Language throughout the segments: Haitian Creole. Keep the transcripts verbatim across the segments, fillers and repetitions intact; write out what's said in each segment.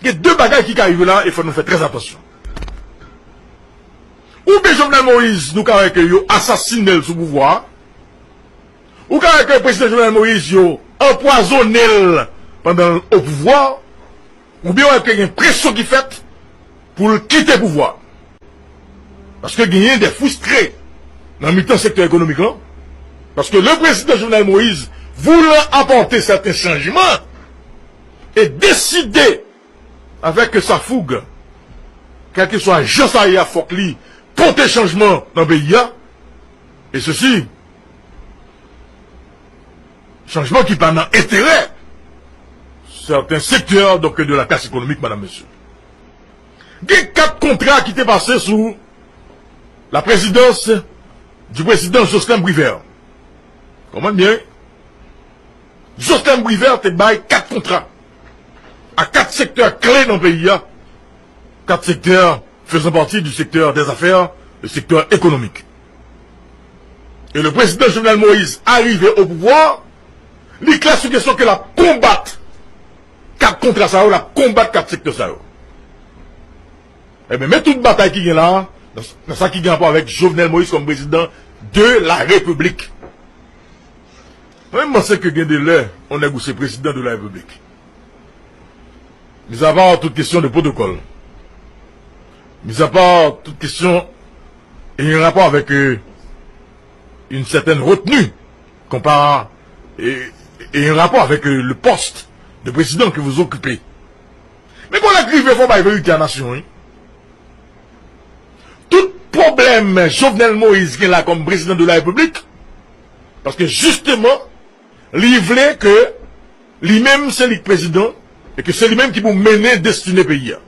Gen de bagay ki ka rive la e fò nou fè trè atansyon. Oubyen Jovenel Moïse, nou ka wè ke yo asasinen l sou pouvwa a. Ou ka wè ke prezidan Jovenel Moïse, yo anpwazonnen l pandan l o pouvwa. Oubyen wè ke gen presyon ki fèt pou l kite pouvwa. Paske genyen de fristre nan mitan sektè ekonomik lan. Paske le président Jovenel Moïse, voulant apporter certains changements, e deside avèk sa foug, kèlkeswa jan sa ye a, fòk li pote chanjman nan peyi a. E sesi, chanjman ki pa nan enterè sèten sektè, donk, de la klas ekonomik, madam, mesye. Gen kat kontra ki te pase sou la présidence du président Jocelyn Privert. Konprann byen, wi. Jocelyn Privert te bay kat kontra a kat sektè kle nan peyi a, kat sektè faisant partie du secteur des affaires, le secteur économique. Et le président Jovenel Moïse arrivé au pouvoir, li klè sou kesyon ke l ap konbat kat kontra sa yo, l ap konbat kat sektè sa yo. Ebyen, men tout batay ki gen la, nan, nan sa ki gen rapò avèk Jovenel Moïse kòm prezidan de la Repiblik. Mwen, m panse ke gen de lè, yon nèg ou se prezidan de la Repiblik. Mis à part toute question de protocole, mis à part toute question ayant rapport avec euh, une certaine retenue, comparé et, et un rapport avec euh, le poste de président que vous occupez. Men kon lè k rive, fò bay verite a nasyon, wi. Tout pwoblèm Jovenel Moïse gen la kòm prezidan de la Repiblik, paske jisteman, li vle ke li menm se li k prezidan, e ke se li menm ki pou mennen destine peyi a.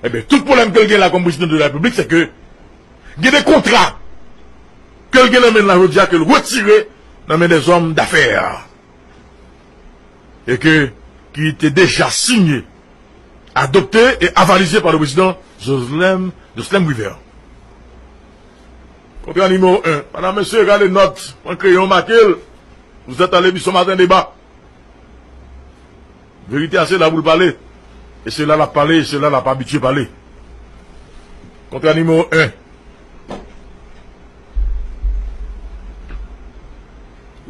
Ebyen, tout pwoblèm ke l gen la kòm prezidan de la Repiblik, se ke gen de kontra ke l gen nan men l la jodi a, ke l retire nan men dèzòm dafè. E ke, ki te deja sinye, adopté et avalisé par le président Jocelyn, Jocelyn Privert. Kontra nimewo en. Madam, mesye, gade nòt. Pran kreyon, make l. Vous êtes à l'émission Matin Débat. Verite a se la pou l pale. E se la l ap pale, e se la l ap abitye pale. Kontra nimewo en.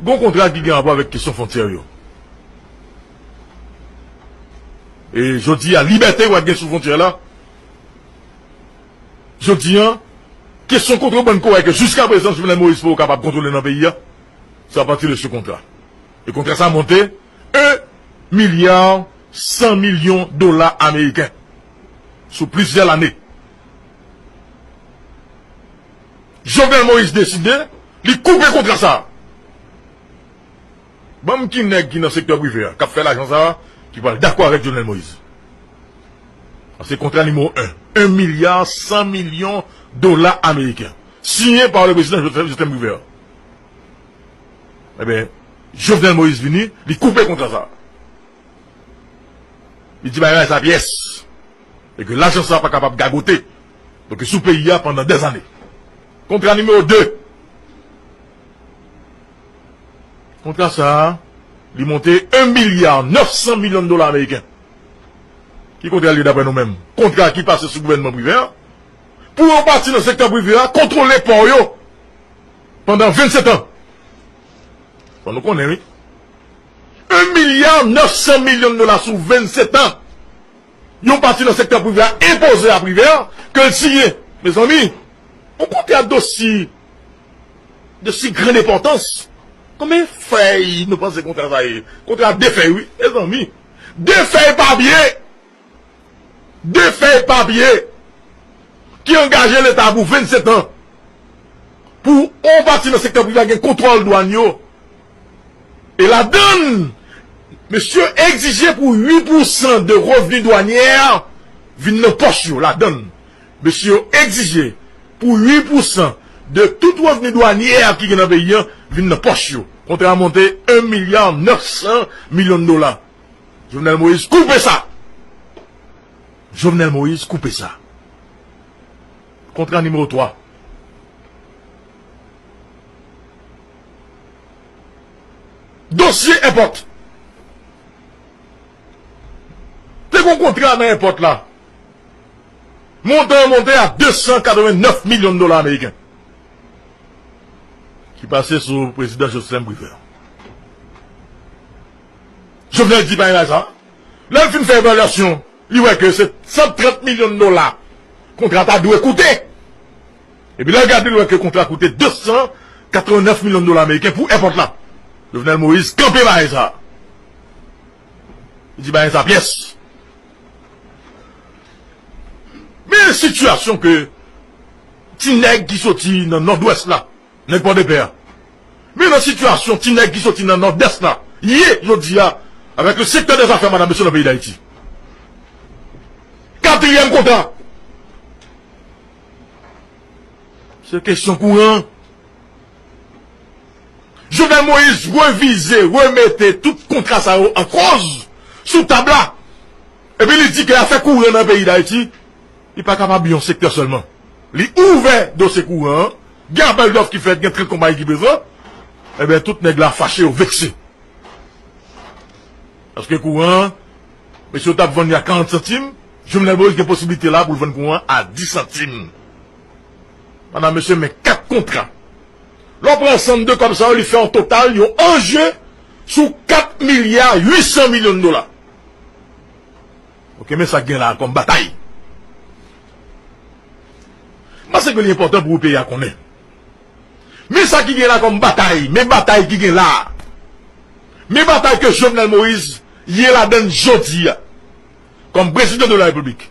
Gon kontra ki gen rapò avèk kesyon fwontyè yo. E jodi a, libète w ap gen sou fwontyè la. Jodi a, kesyon kontrebann ke w wè ke jiska prezan Jovenel Moïse poko kapab kontwole nan peyi a, se apati de se kontra. E kontra sa monte en milya san milyon dola ameriken sou plizyè lane. Jovenel Moïse deside, li koupe kontra sa. Ban m ki nèg ki nan sektè prive a, k ap fè lajan sa a, ki pral dakò avèk Jovenel Moïse. Se kontra nimewo en. En milya san milyon dola ameriken. Siyen pa le prezidan Jovenel Moïse. Ebyen, Jovenel Moïse vini, li koupe kontra sa. Li di bagay sa pyès. E ke lajan sa pa kapab gagote. Donk, sou peyi a pandan dèzane. Kontra nimewo de. Kontra sa a, li monte en milya nèf san milyon dola ameriken. Ki kontra l ye daprè nou menm? Kontra ki pase sou gouvènman prive a, pou yon pati nan sektè prive a kontwole pò yo pandan vennsetan. Fò nou konnen, wi. En milya nèf san milyon dola sou vennsetan. Yon pati nan sektè prive a enpoze a Privert ke l siyen. Mezanmi, yon kontra dosi, dosi grann enpòtans. Konbyen fèy nou panse kontra sa ye? Kontra de fèy, wi, mezanmi. De fèy papye. De fèy papye ki angaje Leta pou vennsetan. Pou yon pati nan sektè prive a gen kontwòl dwàn yo. E ladann, mesye egzije pou uit pousan de revni dwanyè vin nan pòch yo. Ladann, mesye yo egzije pou uit pousan de tout revni dwanyè ki gen nan peyi a vin nan pòch yo. Kontra a monte en milya nèf san milyon dola. Jovenel Moïse koupe sa. Jovenel Moïse koupe sa. Kontra nimewo twa. Dosye èpòt. Te Yon kontra nan èpòt la. Montan an monte a de san katrevennnèf milyon dola ameriken. Ki pase sou prezidan Jocelerme Privert. Jovenel di pa gen lajan. Lè l fin fè evalyasyon, li wè ke se san trant milyon dola kontra ta dwe koute. Epi lè l gade, l wè ke kontra koute de san katrevennnèf milyon dola ameriken pou èpòt la. Jovenel Moïse kanpe bagay sa. Li di bagay sa pyès. Men sitiyasyon ke ti nèg ki soti nan Nòdwès la, nèg Pòdepè a. Men nan sitiyasyon ti nèg ki soti nan Nòdès la, ye jodi a, avèk le secteur des affaires, madam, mesye, nan peyi Dayiti. Katriyèm kontra. Se kesyon kouran. Jovenel Moïse revize, remete tout kontra sa yo an koz sou tab la. Epi li di ke afè kouran nan peyi Dayiti, li pa kapab yon sektè sèlman. Li ouvè dosye kouran an, gen apèl dòf ki fèt, gen trant konpayi ki prezan. Ebyen, tout nèg la fache, yo vekse. Paske kouran an, mesye yo t ap vann li a karant santim, Jovenel Moïse gen posiblite la pou l vann kouran an a dis santim. Madam, mesye, men kat kontra. Lè w pran ansanm de kòb sa yo, li fè yon total, yon anje sou kat milya uit san milyon dola. Ok, men sa k gen la kòm batay. M panse ke li enpòtan pou peyi a konnen. Men sa ki gen la kòm batay, men batay ki gen la. Men batay ke Jovenel Moïse ye ladann jodi a, kòm prezidan de la repiblik.